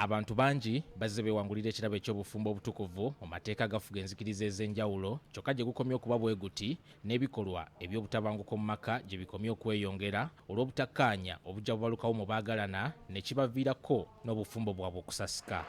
Abantu bangi bazze beewangulira ekirabo eky'obufumbo obutukuvu mu mateeka agafuga enzikiriza ez'enjawulo, kyokka gye gukomye okuba bwe guti n'ebikolwa eby'obutabanguko mu maka gye bikomye okweyongera olw'obutakkaanya obujja bubalukawo mu baagalana ne kibaviirako n'obufumbo bwabwe okusasika.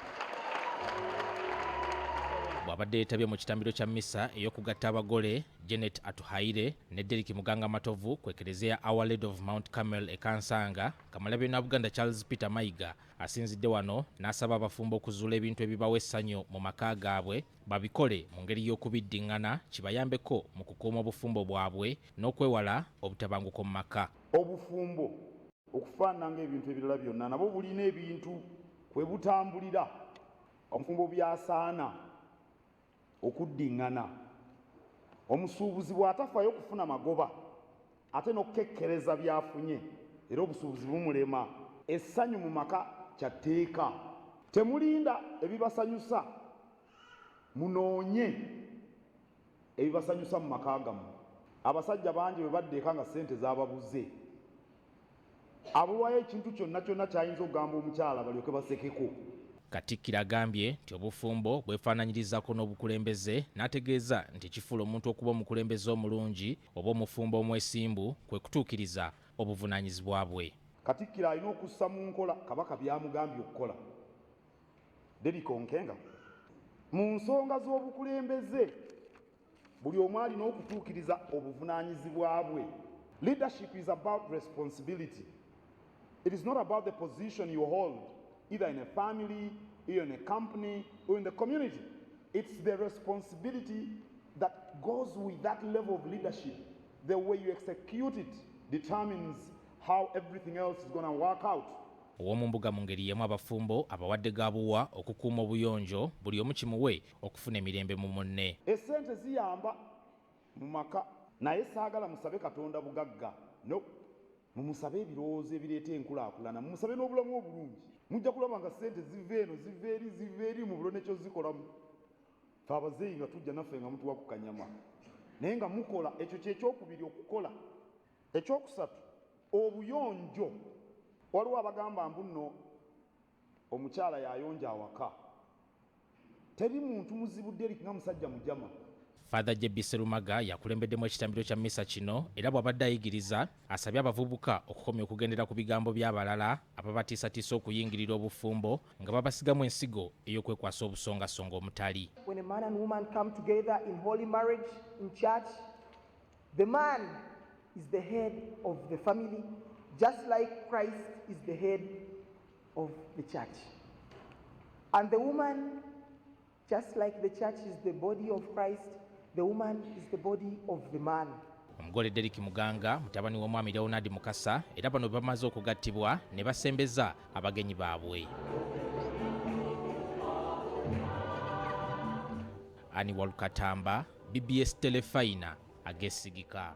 Bw'abadde yeetabye mu kitambiro kya mmisa ey'okugatta abagole Janet Atuhaire ne Derrick Muganga Matovu ku Eklezia ya Our Lady of Mount Carmel e Kansanga, Kamalabyonna Buganda Charles Peter Mayiga asinzidde wano n'asaba abafumbo okuzuula ebintu ebibawa essanyu mu maka gaabwe babikole mu ngeri y'okubiddingana kibayambeko mu kukuuma obufumbo bwabwe n'okwewala obutabanguko mu maka. Obufumbo okufaanana ng'ebintu ebirala byonna nabwo bulina ebintu kwe butambulira. Omufumbo by'asaana okuddingana. Omusuubuzi bw'atafaayo kufuna magoba ate n'okukekkereza by'afunye era obusuubuzi bumulema. Essanyu mu maka kya tteeka. Temulinda ebibasanyusa, munoonye ebibasanyusa mu maka gammwe. Abasajja bangi bwe badda eka nga ssente zaababuze, abulwayo ekintu kyonna kyonna ky'ayinza okugamba omukyala balyoke basekeko. Katikkiro agambye nti obufumbo bwefaananyirizaako n'obukulembeze n'ategeeza nti ekifuula omuntu okuba omukulembeze omulungi oba omufumbo omwesimbu kwe kutuukiriza obuvunaanyizibwa bwe. Katikkiro alina okussa mu nkola Kabaka by'amugambye okukola. Derrick Onkenga. Mu nsonga z'obukulembeze, buli omu alina okutuukiriza obuvunaanyizibwa bwe. Leadership is about responsibility. It is not about the position you hold, either in a family, or in a company, or in the community. It's the responsibility that goes with that level of leadership. The way you execute it determines how everything else is going to work out. Ow'omumbuga mu ngeri y'emu abafumbo abawadde gaabuwa okukuuma obuyonjo buli omu kimuwe okufuna emirembe mu munne. Essente ziyamba mu maka naye saagala musabe Katonda bugagga, no. Mumusabe ebirowoozo ebireeta enkulaakulana, mumusabe n'obulamu obulungi. Mujja kulaba nga ssente ziva eno, ziva eri, ziva eri mubulwe ne ky'ozikolamu. Ffe abazeeyi nga tujja naffe nga mutuwa ku kanyama naye nga mukola. Ekyo ky'ekyokubiri okukola. Ekyokusatu, obuyonjo. Waliwo abagamba mbu nno omukyala y'ayonja awaka. Teri muntu muzibu Derrick nga musajja mujama. Father JB Sserumaga yakulembeddemu ekitambiro kya mmisa kino era bw'abadde ayigiriza asabye abavubuka okukomya okugendera ku bigambo by'abalala ababatiisatiisa okuyingirira obufumbo nga babasigamu ensigo ey'okwekwasa obusongasonga omutali. When a man and woman come together in holy marriage in church, the man is the head of the family, just like Christ is the head of the church. And the woman, just like the church is the body of Christ, the woman is the body of the man. Omugole Derrick Muganga mutabani w'omwami Leonard Mukasa era bano bwe bamaze okugattibwa ne basembeza abagenyi baabwe. Aniwal Katamba, BBS Telefayina ageesigika.